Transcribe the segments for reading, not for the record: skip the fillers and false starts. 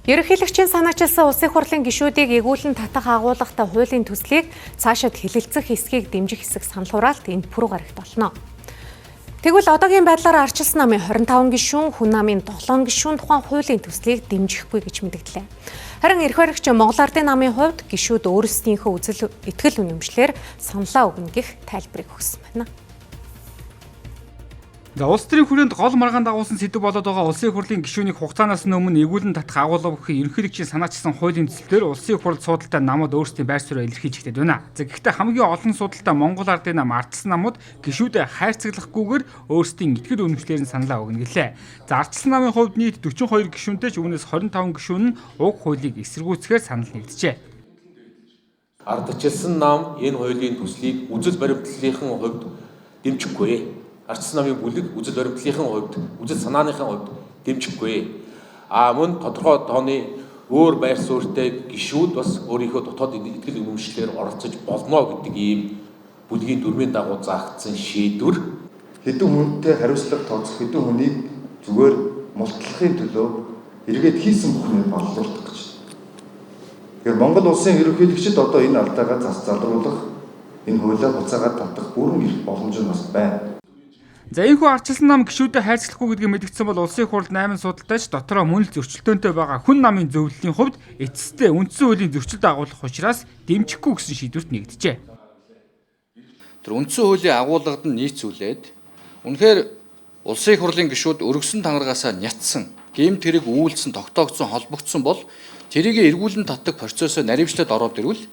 Ерөнхийлөгчийн санаачилсан улсын хурлын гишүүдийг эгүүлэн татах агуулгатай хуулийн төслийг цаашид хэлэлцэх хэсгийг дэмжих хэсэг санал хураалт энд пүрэв гарагт болно. Тэгвэл одоогийн байдлаар Ардчилсан намын 25 гишүүн, Хүн намын 7 гишүүн тухайн хуулийн төслийг дэмжихгүй гэж мэдгдлээ. Харин эрх баригч Монгол Ардын намын хувьд гишүүд өөрсдийнхөө үзэл итгэл үнэмшлээр саналаа өгнө гэх тайлбарыг өгсөн байна. За, улс төрийн хүрээнд гол маргаан дагуулсан сэдэв болоод байгаа улсын хурлын гишүүнийг хугацаанаас өмнө эгүүлэн татах агуулга бүхий ерөнхийлөгчийн санаачилсан хуулийн төсөл дээр улсын их хурл суудалтай намууд өөрсдийн байр сууриа илэрхийлж эхлээд байна. За, гэхдээ хамгийн олон суудалтай Монгол Ардын нам, Ардчилсан намууд гишүүдээ хайрцаглахгүйгээр өөрсдийн итгэл үнэмшлээр нь саналаа өгнө гэлээ. За, Ардчилсан намын хувьд нийт 42 гишүүнтэй ч үүнээс 25 гишүүн нь уг хуулийг эсэргүүцэхээр санал нэгджээ. Ардчилсан нам энэ хуулийн төслийг үзэл баримтлалын хувьд дэмжихгүй. Ардчилсан намын бүлэг үзэл баримтлалын хувьд, үзэл санааныхын хувьд дэмжихгүй. А мөн тодорхой тооны өөр байр суурьтай гишүүд бас өөрийнхөө дотоод итгэл үнэмшлээр оролцож болно гэдэг ийм бүлгийн дүрмийн дагуу заагдсан шийдвэр. Хэдэн хүнтэй хариуцлага тооцох, хэдэн хүнийг зүгээр мултлахын төлөө эргээд хийсэн бүхнийг борлуулах гэж. Тэгэхээр Монгол улсын ерөнхийлөгчид одоо энэ алдаагаа зас залруулах, энэ хуулиа буцаагаад татах бүрэн эрх боломж нь бас байна. За, энэхүү Ардчилсан нам гишүүдэд хайрцаглахгүй гэдгийг мэдгдсэн бол улсын их хурл 8 суудалтай ч дотроо мөн л зөрчилдөөнтэй байгаа Хүн намын зөвлөлийн хувьд эцэстээ үндсэн хуулийн зөрчилд агуулах учраас дэмжихгүй гэсэн шийдвэрт нэгджээ. Тэр үндсэн хуулийн агуулгад нь нийцүүлээд, үнэхээр улсын их хурлын гишүүд өргөсөн тангаргаасаа нятсан, гэмт хэрэг үйлдсэн, тогтоогдсон, холбогдсон бол тэрийг эргүүлэн татдаг процессоо наривчлаад ороод ирвэл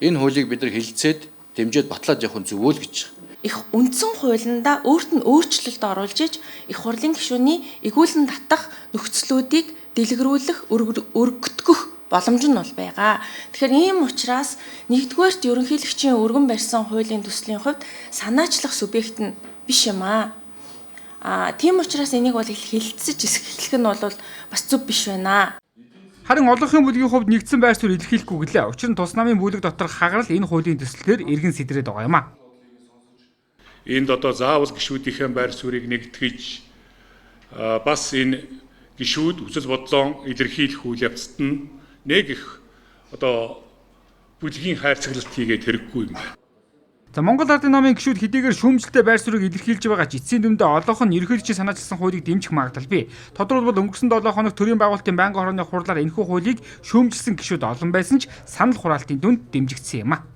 энэ хуулийг бид нар хэлэлцээд, дэмжиж, батлаад явах нь зөв л гэж. Их үндсэн хуулиндаа өөрт нь өөрчлөлт оруулж иж их хурлын гишүүний эгүүлэн татах нөхцлүүдийг дэлгэрүүлэх, өргөтгөх боломж нь бол байгаа. Тэгэхээр ийм учраас нэгдүгээрт ерөнхийлөгчийн өргөн барьсан хуулийн төслийн хувьд санаачлах субъект нь биш юм аа. А тийм учраас энийг бол хэлэлцэж эхлэх нь бол бас зөв биш байна. Харин олонхын бүлгийн хувьд нэгдсэн байр суурь илэрхийлэхгүй гэлээ. Учир нь тус намын бүлэг доторх хагарал энэ хуулийн төслөөр эргэн сэдрээд байгаа юм а. Энд одоо заавал гишүүдийнхээ байр суурийг нэгтгэж, бас энэ гишүүд үзэл бодлоо илэрхийлэх үйл явцад нь нэг их одоо бүлгийн хайрцаглалт хийгээд хэрэггүй юм байна. За, Монгол Ардын намын гишүүд хэдийгээр шүүмжлэлтэй байр суурийг илэрхийлж байгаа ч эцсийн дүндээ олонх нь ерөнхийлөгчийн санаачилсан хуулийг дэмжих магадлал бий. Тодорхойлбол, өнгөрсөн 7 хоног төрийн байгуулалтын байнгын хорооны хурлаар энэхүү хуулийг шүүмжилсэн гишүүд олон байсан ч санал хураалтын дүнд дэмжигдсэн юм а.